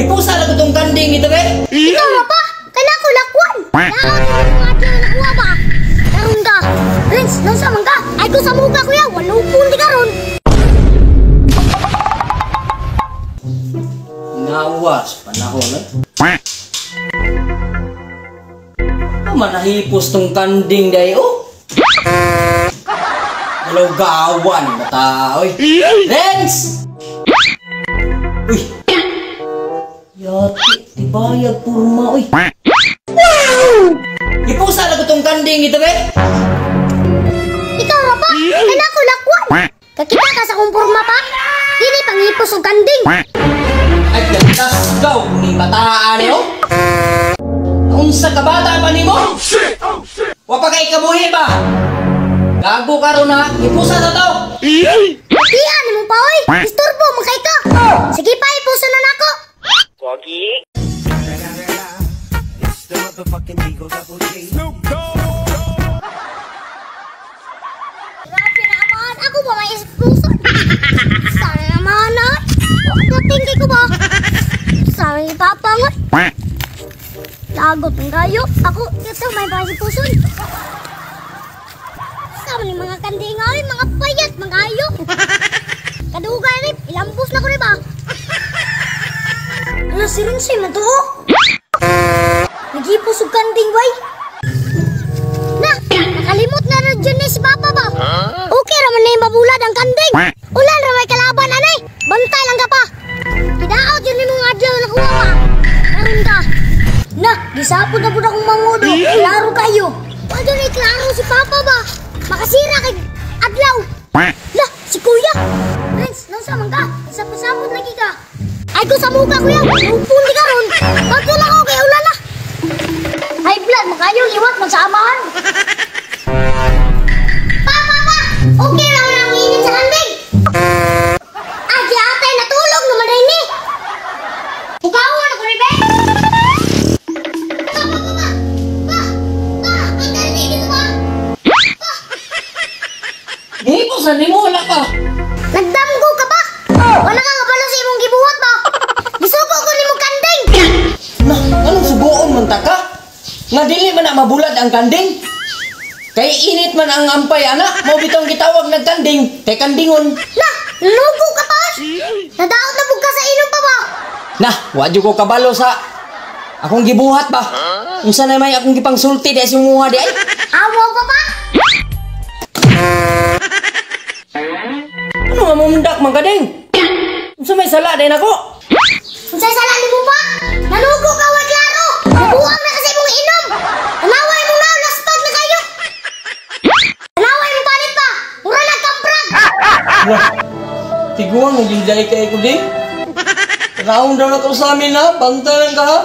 Ipusa na ko tong kanding dito be. Ikaw ra pa! Kaya ako lakwan! Naot yung mga adlaw na nakuha ba? Karon ka! Prince, nung sa man ka? Ay ko sa muka kuya, walong pundi karon! Nawas, panahon eh. Oh, manahipos tong kanding day oh. Gawan bata oy. Renz! Uy. Yati, tibayag purma oy. Wow! Ipusa na ko tong kanding ito be. Ikaw ra pa! Kaya ako lakwan! Kakita ka sa kong purma pa? Dili pangipos og kanding! Ay, gantas gaw ni bataan eh oh. Unsa ka bata pa nimo? Wa pa kay kabuhi ba? Gago ka ron ha, ipusa na to. Tiyan mo pa oy! Istorbo man kay ka! Sige pa, ipuso na nako! Grabe naman! Ako ba may ispuso? Sana naman ay! Natingki ko ba? Sana ni Papa nga! Lagot ng gayo! Ako, ito may pasipuson! Sama ni mga kanding ay, mga payat, mga ayo! Kadugay rin, ilambos na ko rin ba? Ano si Rinsoy man to? Nagipos og kanding bay! Na! Nakalimot na rin dyan eh si Papa ba? Okay raman na yung mabulad ang kanding! Ulan ra may kalaban anay! Bantay lang ka pa! Kidaot yun yung mga adlaw na kuha ba? Karon ka! Na! Gisapod na po akong mangudo! Klaro kayo! Wala dyan ay klaro si Papa ba? Makasira kay adlaw! La! Si Kuya! Prince, nung sa man ka? Isapod-sapod lagi ka! Ay ko sa muka kuya! Upundi ka ron! Bago lang ako kay ulan na! High blood, makayong iwat magsamahan! Pa, pa, pa! Okay lang ang init sa kanding! Ah, di atay natulog naman rin eh! Bukawan ako rin, be! Pa, pa, pa, pa! Pa! Pa! Ang dali dito ba? Gihipusan nimo wala pa. Nagdamgo ka pa! Wala ka kabalo sa imong gibuhat ba? Gisugo ko nimo kanding! Na, anong subuon man ta ka? Nga dili man na mabulad ang kanding. Kay init man ang ampay ana, mao bitong gitawag nagkanding, kay kandingon. Na! Nanugo ka pa! Nadaot na pug ka sa inom pa ba? Na, wa jud ko kabalo sa akong gibuhat ba? Unsa na may akong gipangsulti di sa imuha di ay? Awaw pa pa! Ano nga mumundak man kading? Unsa may sala din ako? Unsay sala nimo pa? Nanugo ka wa klaro! Nabuang na kasi imong inom! Tanaway mo nga, laspag na kayo! Tanaway mo palit pa! Mura nagkamprag! Wah, tiguan mo ginjay kay ko ding. Round daw na ko sa amin ha, bantay lang ka ha.